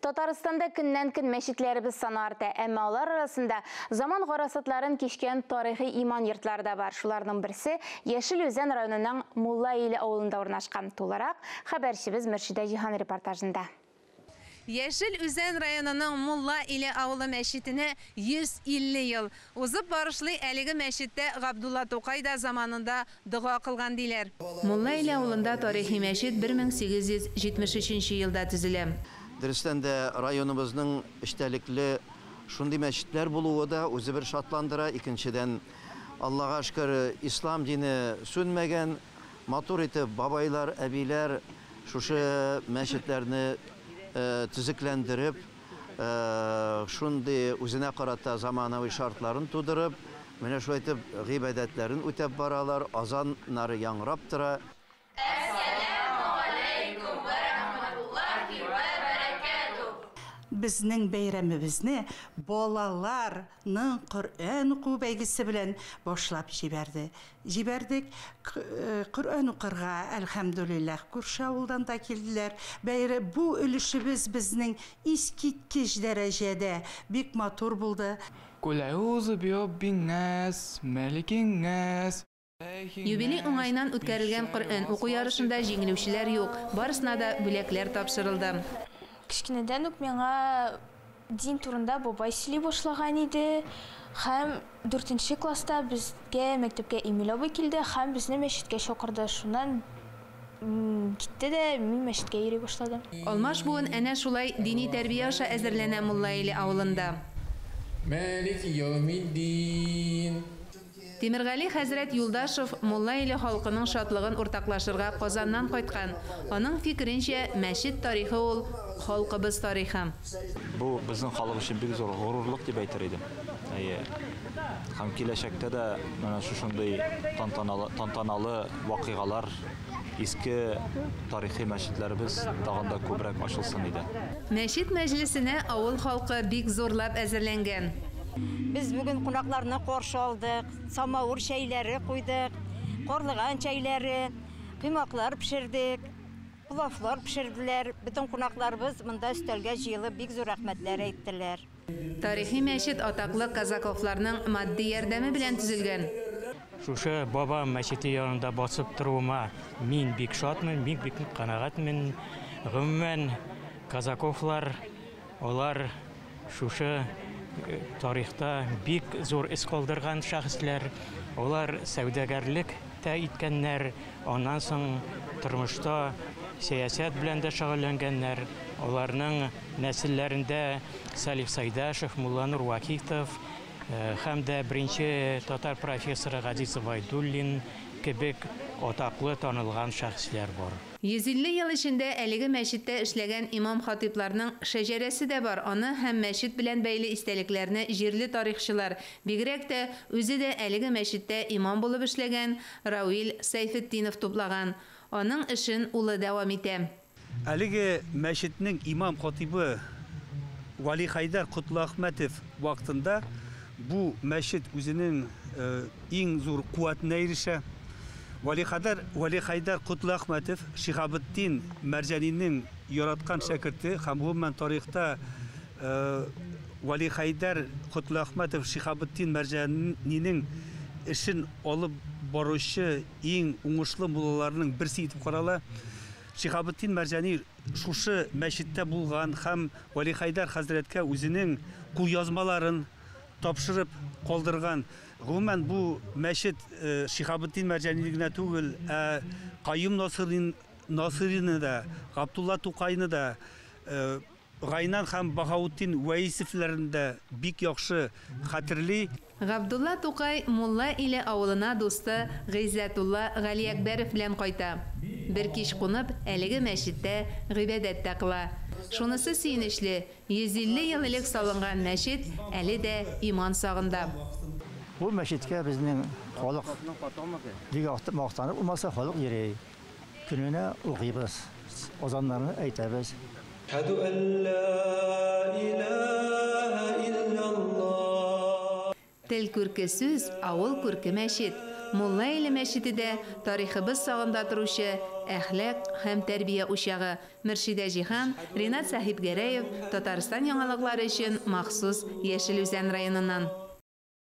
Татарстанда көннән-көн мәчетләребез саны арта, әмма алар арасында заман гарасатларын кичкән тарихи иман йортлары да бар. Шуларның берсе Яшел Үзән районының Мулла Иле авылында урнашкан. Тулырак хәбәрчебез Мөршидә Җиһан репортажында. Яшел Үзән районының Мулла Иле авылы мәчетенә 150 ел. Узып барышлый әлеге мәчеттә Габдулла Тукай да заманында дога кылган диләр. Мулла Иле авылында тарихи мәчет 1873 елда төзелә. Дөрестән дә районыбызның эчтәлекле шундый мәчетләр булуы да үзе бер шатландыра. Икенчедән, Аллага шөкер, ислам дине сүнмәгән, матур итеп бабайлар, әбиләр шушы мәчетләрне төзекләндереп, шундый үзенә карата заманауи шартларын тудырып, менә шулай итеп гыйбадәтләрен үтәп баралар, азаннары яңгырап тора. Әссәләмү галәйкүм вә рәхмәтуллаһи вә бәрәкәтүһ. Безнең бәйрәмебезне балаларның Коръән уку бәйгесе белән башлап җибәрде. Җибәрдек. Коръән укырга, әлхәмдүлилләһ, күрше авылдан да килделәр. Бәйре бу өлешебез безнең искиткеч дәрәҗәдә бик матур булды. Кул әгъузу бироббин-нас, мәликин-нас. Юбилей уңаеннан үткәрелгән Коръән уку ярышында җиңелүчеләр юк, барысына да бүләкләр тапшырылды. Кечкенәдән үк миңа дин турында бабай сөйли башлаган иде. Һәм дүртенче класста безгә мәктәпкә Эмиль абый килде һәм безне мәчеткә чакырды. Шуннан китте дә мин мәчеткә йөри башладым. Алмаш буын әнә шулай дини тәрбия аша әзерләнә Мулла Иле авылында. Мәлики яумиддин. Тимергали хәзрәт Юлдашев Мулла Иле халкының шатлыгын уртаклашырга Казаннан кайткан. Аның фикеренчә, мәчет тарихы ул халкыбыз тарихы. Бу безнең халык өчен бик зур горурлык дип әйтер идем. Әйе. Һәм киләчәктә дә менә шушындый тантаналы, тантаналы вакыйгалар, иске тарихи мәчетләребез тагын да күбрәк ачылсын иде. Мәчет мәҗлесенә авыл халкы бик зурлап әзерләнгән. Без бүген кунакларны каршы алдык, самавыр чәйләре куйдык, карлыган чәйләре, коймаклар пешердек, пловлар пешерделәр. Бөтен кунакларыбыз монда өстәлгә җыелып бик зур рәхмәтләр әйттеләр. Тарихи мәчет атаклы Казаковларның матди ярдәме белән төзелгән. Шушы баба мәчете янында басып торуыма мин бик шатмын, бик бик канәгатьмен. Гомумән, Казаковлар, алар шушы тарихта бик зур эз калдырган шәхесләр. Алар сәүдәгәрлек тә иткәннәр, аннан соң тормышта сәясәт белән дә шөгыльләнгәннәр. Аларның нәселләрендә Салих Сайдашев, Мулланур Вахитов һәм дә беренче татар профессоры Газиз Гайдуллин кебек атаклы танылган шәхесләр бар. 150 ел эчендә әлеге мәчеттә эшләгән имам-хатыйпларның шәҗәрәсе дә бар. Аны һәм мәчет белән бәйле истәлекләрне җирле тарихчылар, бигрәк тә үзе дә әлеге мәчеттә имам булып эшләгән Рауил Сәйфетдинов туплаган. Аның эшен улы дәвам итә. Әлеге мәчетнең имам-хатыйбы Вәлихайдар Котлыәхмәтов вакытында бу мәчет үзенең иң зур куәтенә ирешә. Вәлихайдар, Вәлихайдар Котлыәхмәтов Шиһабетдин Мәрҗанинең яраткан шәкерте һәм гомумән тарихта Вәлихайдар Котлыәхмәтов Шиһабетдин Мәрҗанинең эшен алып баручы иң уңышлы муллаларның берсе итеп карала. Шиһабетдин Мәрҗани шушы мәчеттә булган һәм Вәлихайдар хәзрәткә үзенең кулъязмаларын тапшырып калдырган. Гомумән бу мәчет Шиһабетдин Мәрҗани генә түгел, ә Каюм Насыйрины да, Габдулла Тукайны да, Гайнан һәм Баһаутдин Вәисевләрне дә бик яхшы хәтерли. Габдулла Тукай Мулла Иле авылына дусты Гыйззәтулла Галиәкбәров белән кайта. Бер кич кунып, әлеге мәчеттә гыйбадәт тә кыла. Шунысы сөенечле, 150 ел элек салынган мәчет әле дә иман сагында. Бу мәчеткә безнең халык бик мактанып булмаса, халык йөри. Көненә укыйбыз, азаннарны әйтәбез. Әшһәдү ән ла илаһа илляллаһ. Тел күрке сүз, авыл күрке мәчет. Мулла Иле мәчете дә тарихыбыз сагында торучы әхлак һәм тәрбия учагы. Мөршидә Җиһан, Ринат Сәхипгәрәев, Татарстан яңалыклары өчен махсус Яшел Үзән районыннан.